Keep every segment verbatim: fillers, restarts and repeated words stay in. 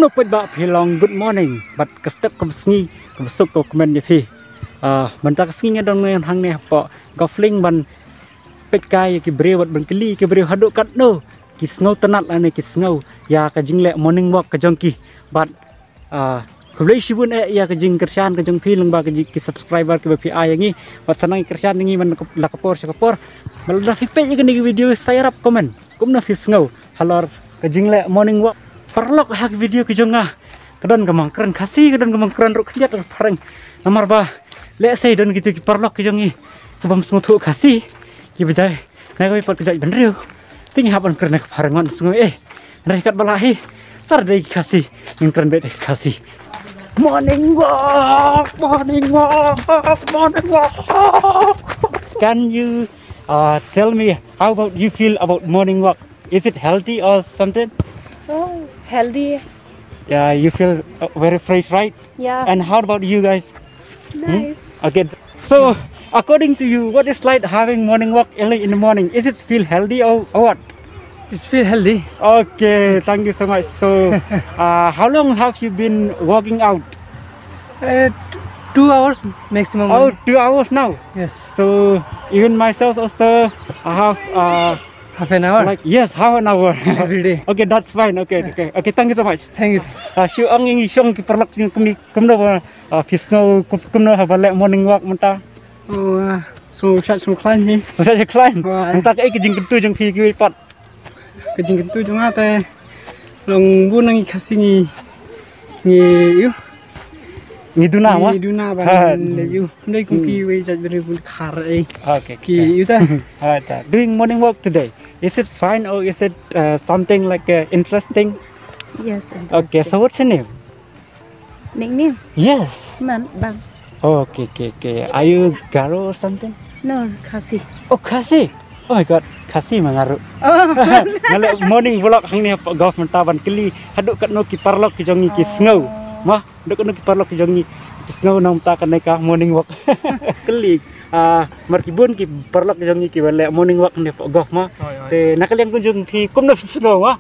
Peit ba phi long good morning bad ka step ka sngi ka suk ka kmen ïa phi. Ah, mynta ka sngi nga don hangne hapoh Golf Link ban peit kai ïa ki briew bad ban kylli ki briew haduh katno ki sngew tynnat lane ki sngew ïa ka jingleh morning walk ka jong ki. Bad ah, khublei shibun eh ïa ka jingkyrshan ka jong phi lyngba ka jing ki subscriber kiba phi ai ïa ngi. Bad sa nang kyrshan ïa ngi man la ka por sha ka por. Bad lada phi peit ïa kane ka video sa ïarap comment kumno phi sngew halor ka jingleh morning walk. Paralok ha ka video ka jong nga ka don ka mongkren Khasi, ka don ka mongkren ruh khyndiat ka phareng. Namar ba lehse don kito ki paralok ki jong ngi ki bym sngewthuh Khasi, kiba jai na kawei pat ka jaitbynriew. Te ngi hap ban kren ka phareng, wan sngew eh. Hynrei katba lah hi, tang dei ki Khasi, ngin kren beit ki Khasi. Morning walk, morning walk, morning walk. Can you uh, tell me how about you feel about morning walk? Is it healthy or something? Oh, healthy. Yeah, you feel uh, very fresh, right? Yeah. And how about you guys? Nice. Okay. So, according to you, what is like having morning walk early in the morning? Is it feel healthy or, or what? It's feel healthy. Okay, thank you so much. So, uh, how long have you been working out? Uh, two hours maximum. Oh, two hours now. Yes. So, even myself also, I have uh, Half an hour. Like yes, half an hour. Every day. Okay, that's fine. Okay, okay, okay. Thank you so much. Thank you. Uh, shu ong ïa ngi shong ki paralok jong ngi kumno ba uh, phi sngew kumno haba leh morning walk mynta. Oh, uh, so shat so klein hi. Sa sha klein. Wah. Mynta ka ei ka jingkyntu jong phi kiwei pat. Ka jingkyntu jong nga te long bun nang i Khasi ngi ngi ïu. Ngi duna ma. Ngi duna ban le ïu. Ndai kum ki wei jait beri bun khar ei. Okay. Ki ïu ta. Alright. Doing morning walk today. Is it fine or is it uh, something like uh, interesting? Yes. Okay. So what's your name? Nickname? Yes. Man bang. Okay, okay, okay. Are you Garo or something? No, Khasi. Oh, Khasi. Oh my God, Khasi ma nga ruh. Nga leh morning vlog hangne hapoh golf mynta ban kylli haduh katno ki paralok ki jong ngi ki sngew. Ma, haduh katno ki paralok ki jong ngi ki sngew na mynta kane ka morning walk. Kylli ah mar ki bun ki paralok ki jong ngi ki ban leh morning walk hangne hapoh golf ma. Te na ka liang ka jong phi kumno phi sngew ma?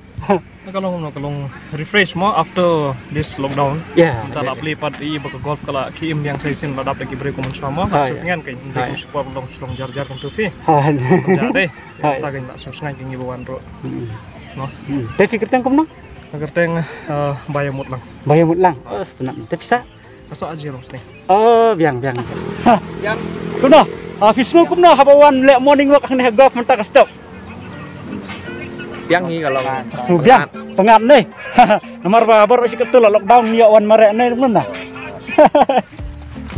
Na ka long, na ka long refresh mo after this lockdown. Yeah. Mynta la plie pat i ba ka golf ka la ki im biang sa shisien la dap da ki briew kum mynshwa mo. Ah, Shu yeah. Tyngen ka ïing ka shu por long shu long jar jar kum tu phi. Ah, Jar dei. Ah, Mynta ka ïing la shu sngain ka ngi ba wan ruh. hmm, No. hmm. Te phi kyrteng kumno? Ka kyrteng eh, Ba Ïamut Lang. Ba Ïamut Lang. Oh, stunat. Te phi sah? Ka sah Haji Long Sni. Oh, biang, biang. Kumno? Ah, phi sngew kumno haba wan leh morning walk hangne ha golf mynta ka step? Biang hi ka long. Shu biang, pyngngad ne. Namar ba baroh shi katto la lockdown ngi ïoh wan mareh ne kumno na.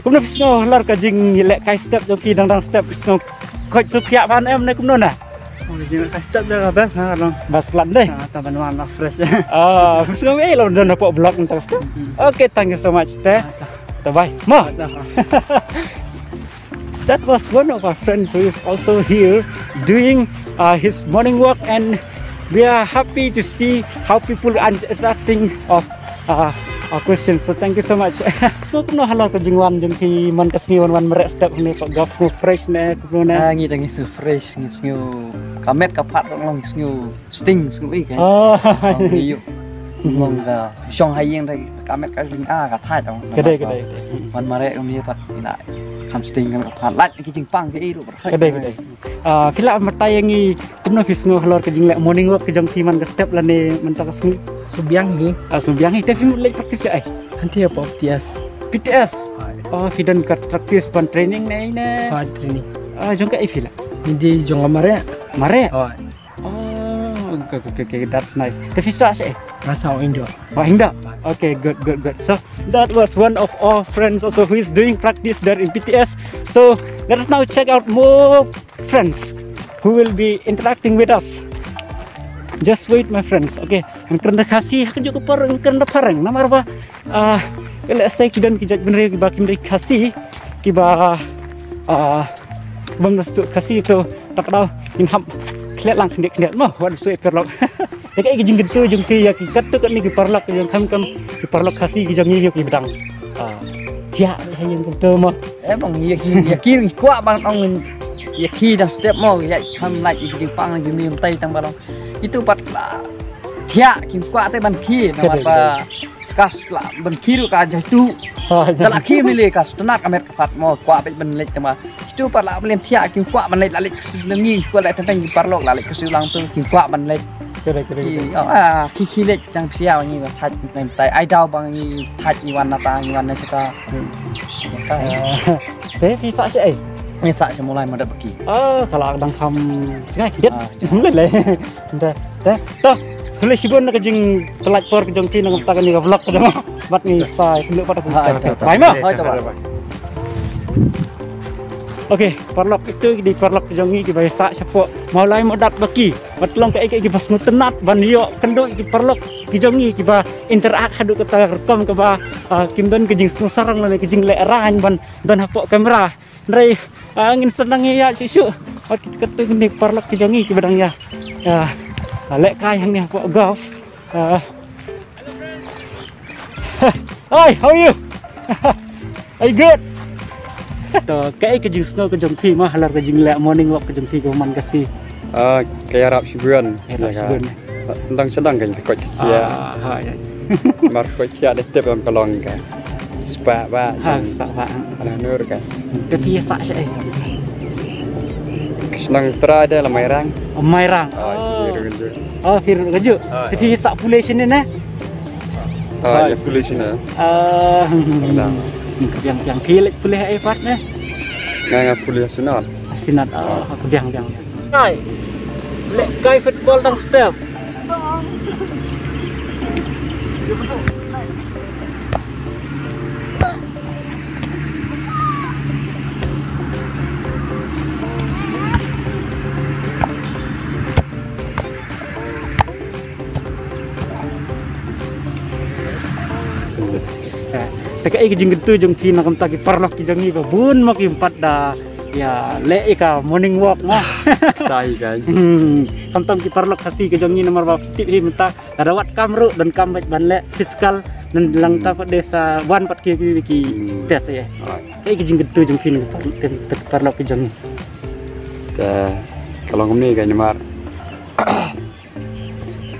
Kumno phi sngew halor ka jingleh kai step jong ki dang dang step phi sngew khoit shu khiah ban em ne kumno na. Jing kai step da ka best na ka long. Bas plan deh. Ta ban wan la fresh. Ah, phi sngew ei la don hapoh vlog mynta ka step. Okay, thank you so much te. Te bye. Mo. That was one of our friends who is also here doing uh, his morning walk, and we are happy to see how people are interacting of uh, our questions. So thank you so much. So kumno halor ka jingwan jong phi man ka sngi wan wan mareh step ne pa gap sngew fresh ne kumno ne. Ah, ngi dang sngew fresh, ngi sngew ka met ka phad dong long sngew sting sngew i ke. Oh. Ngi yu. Long ka shong ha ïing da ka met ka sting ah ka thait dong. Ka dei, ka dei. Wan mareh kum ni pat ila kam sting ka met ka phad lait ki jingpang ki i ruh. Ka dei, ka dei. Ah, phi lah batai ïa ngi kumno phi sngew halor ka jingleh morning walk ka jong phi man ka step lane mynta ka sngi? Shu biang hi. Ah, shu biang hi te phi mut leit practice ïa ai? Hanti hapoh P T S. P T S. Oh, phi don ka practice ban training ne ne. Ha training. Ah, jong ka ei phi lah? Ni di jong ka mareh. Mareh. Oh. Oh, okay, okay, okay, that's nice. Te phi sah sha ei? Rasa Indo. Wah, Hinda. Okay, good, good, good. So that was one of our friends also who is doing practice there in P T S. So let us now check out more friends who will be interacting with us. Just wait, my friends. Okay, ngan kren da Khasi, ha kajuh ka por ngan kren da phareng. Namar ba ah, lehse ki don ki jait bynriew kiba kim dei Khasi kiba ah, bym da sngewthuh Khasi to ta ka daw ngin hap khleh lang khyndiat khyndiat mo wat shu paralok. Te kaei ka jingkyntu jong phi ïa ki katto katne ki paralok jong kham kham ki paralok Khasi ki jong ngi kiba dang ah, thiah ha ïing kumto mo. Eh bang ïa ki ïa ki kwah bang ong ïa ki dang step mo ïa kham lait ïa ki jingpang ïa ki mih mynta tang ba long. Itu pat la thiah ki kwah te ban ki namar ba Kas la ban khie ruh ka jai tu. Oh, da la khie mele kas tnat ka met ka pat mo kwah bad ban leit tama. Kitu pat la ban len thiah kim kwah ban leit la leit ka siew ngi kwah leit tang ki paralok la leit ka siew lang tu kim kwah ban leit. Kere kere. Ki oh ah ki ki leit jang psia ngi ba thaj ngi tai ai dau bang ngi thaj ngi wan na ta ngi wan na sita. Te phi sah sha ei? Ngi sah sha Mawlai Madep Baki. Ah, ka la dang kham sngai kidit. Ah, lei lei. Te te to. Khublei shibun na ka jingpyllait por ka jong phi na ka bynta kane ka vlog ka jong. Bad ngi sa kynduh pat. Ah, to, to. Bye mo. Hoi to. Okay, paralok, itu ki dei paralok ka jong ngi kiba sah shapoh Mawlai Madep Baki. Bad long kaei kaei kiba sngewtynnat ban ïoh kynduh ki paralok ki jong ngi kiba interact haduh kata ka rukom kaba ah, kim don ka jingsngewsarong lane ka jinglehrain ban don hapoh kamera. Hynrei ah, ngin sa nang ïa shuh shuh. Bad kito kito kine paralok ki jong ngi kiba dang ïa ah, lehkai hangne hapoh golf. Ah. Hi, how are you? Are you good? To kaei ka jingsngew ka jong phi mo halor ka jingleh morning walk ka jong phi kaba man ka sngi? Ah, ka ïarap shibun. Ïarap shibun. Dang sha dang ka jingkoit ka khiah. Ah, ha ïa. Mar koit khiah dei tip lam ka long ka spah ba. Ha spah ba. Ala nur ka. Te phi sah sha ei? Ka shnong Trai de la Mairang. Oh, Mairang. Oh, phi ruh ka ju. Te phi sah pule shane ne? Ah, ïa pule shane. Ah, biang biang phi leh pule ei pat ne? Nga nga pule Arsenal. Arsenal. Ah, biang biang. Hai. Lehkai football dang step. Te kaei ka jingkyntu jong phi na kumta ki paralok ki jong ngi ba bun mo kim pat da ïa leh ïa ka morning walk mo. Katai kan. Khamtam ki paralok Khasi ki jong ngi namar ba phi tip hi mynta lada wat kam ruh donkam bad ban leh physical nangta pat de sa wan pat ki ki test ïa. Kaei ka jingkyntu jong phi na ki paralok ki jong ngi? Te ka long kumne kan namar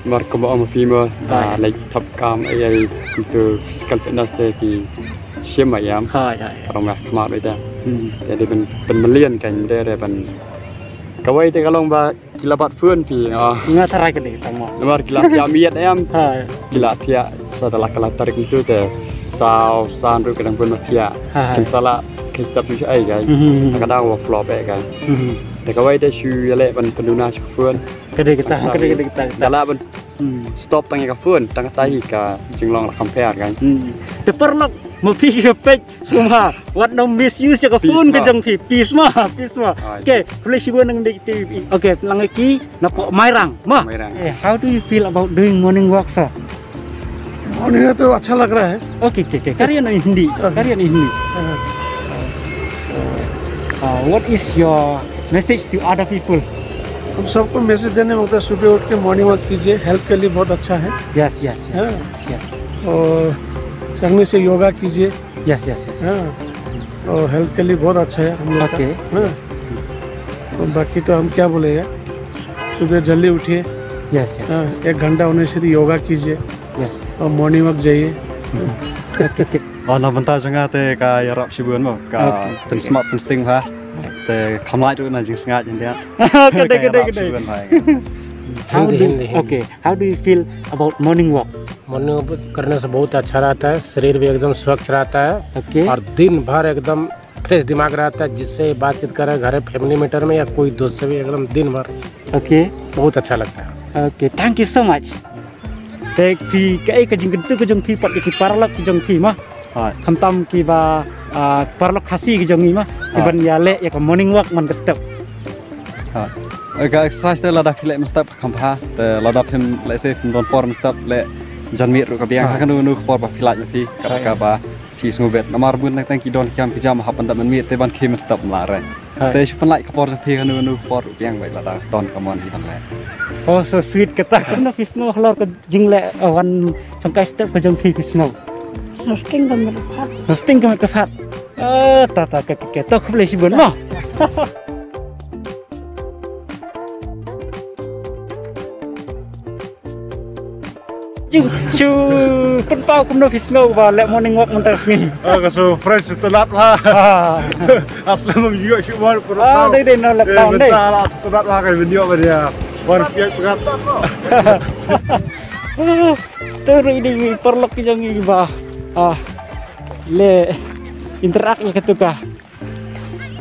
Mar kumba ong ma phi mo, ba leit thap kam ai kumtu physical fitness te ki shim ai am. Hai hai. Ka long ba khmat beit te. Te dei ban pynmlien kan dei re ban. Kawei te ka long ba ki la bat phone phi. Nga tharai ka dei tang mo. Namar ki la thiah miet ai am. Hai. Ki la thiah sa da la ka la tarik kumtu te saw san ruh ka dang bun ma thiah. Kin sa la kin step shu ai kan. Ka dang wa flop ai kan. Te kawei te shu ïaleh ban pynduna shu phone. Ka dei kata, ka dei kata, ka dei kata. Da lah ban stop tang ïa ka phone, tang kata hi ka jinglong la compare kan. Te paralok, ma phi ka peit sngewbha wat nang misuse ïa ka phone ka jong phi. Peace ma, peace ma. Okay, khublei shibun nang dei te. Okay, lang ki na pok Mairang ma. Mairang. Eh, how do you feel about doing morning walk, sir? होने में तो अच्छा लग रहा है। Okay, okay, okay. Carry on in Hindi. Carry on in Hindi. Uh, what is your message to other people? हम सबको मैसेज देने में होता है, सुबह उठ के मॉर्निंग वॉक कीजिए, हेल्थ के लिए बहुत अच्छा है। Yes, yes, yes. और संग में से योगा कीजिए। Yes, yes, yes. हाँ, और हेल्थ के लिए बहुत अच्छा है हम लोग का। Okay. हाँ। और बाकी तो हम क्या बोले यार, सुबह जल्दी उठिए। Yes, yes. हाँ, एक घंटा होने से योगा कीजिए। Yes. और मॉर्निंग वॉक जाइए। Okay, okay. Oh, na bynta jong nga te ka ïarap shibun mo, ka pynsmat pynsting bha. Te kham lait ruh na jingsngaid ndia. Ka ïarap shibun bha. Hindi, Hindi, Hindi. Okay, how do you feel about morning walk? मॉर्निंग वॉक करने से बहुत अच्छा रहता है, शरीर भी एकदम स्वच्छ रहता है। Okay. और दिन भर एकदम फ्रेश दिमाग रहता है, जिससे बातचीत करें घर फैमिली मैटर में या कोई दोस्त से भी एकदम दिन भर। Okay. बहुत अच्छा लगता है। Okay, thank you so much. Te phi kaei ka jingkyntu ka jong phi pat ki paralok ki jong phi ma. Khamtam kiba paralok Khasi ki jong ngi ma. Kiban ïaleh ïa ka morning walk man ka step. Ka exercise te lada phi leh mynstep ka kham bha, te lada phim leh se phim don por mynstep leh janmiet ruh ka biang, ha kano kano ka por ba phi lait ma phi, ka ba phi sngewbit. Namar bun teng teng ki don ki kam ki jam hap ban dap mynmiet te ban khie mynstep ym lah re. Te shu pynlait ka por jong phi kano kano ka por ruh biang beit lada don ka mon hi ban leh. Oh, so sweet kata. Kumno phi sngew halor ka jingleh wan shongkai step ka jong phi, phi sngew? Hosting ka met ka phat. Hosting ka met ka phat. Ah, ta ta ka ka to khublei shibun ma. Jing shu pynpaw kumno phi sngew ba leh morning walk mynta sngi. Ah, ka shu fresh sngewtynnat bha. Ah, Aslam bym ïoh shuh ban pynpaw. Ah, dei dei na leh down dei. Mynta la sngewtynnat bha ka video ba dia. Wan piak pegat. Te ruh ini paralok ki jong ngi ba. Ah, leh interact ïa katu ka.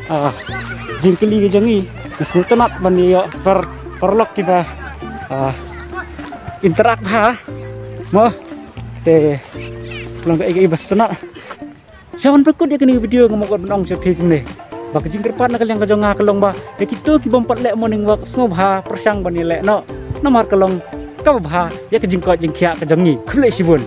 Ah, jingkylli ki jong ngi. Nga sngewtynnat ban ïoh par paralok kiba. Ah, interact ha. Mo. Te long ka ei ka ei ba sngewtynnat. Sha ban pynkut ïa kane ka video nga mut ban ong sha phi kumne. Ba ka jingkyrpad na ka liang ka jong nga ka long ba ïa kito ki bym pat leh morning walk sngewbha pyrshang ban ïaleh noh. Namar ka long kaba bha ïa ka jingkoit jingkhiah ka jong ngi. Khublei shibun.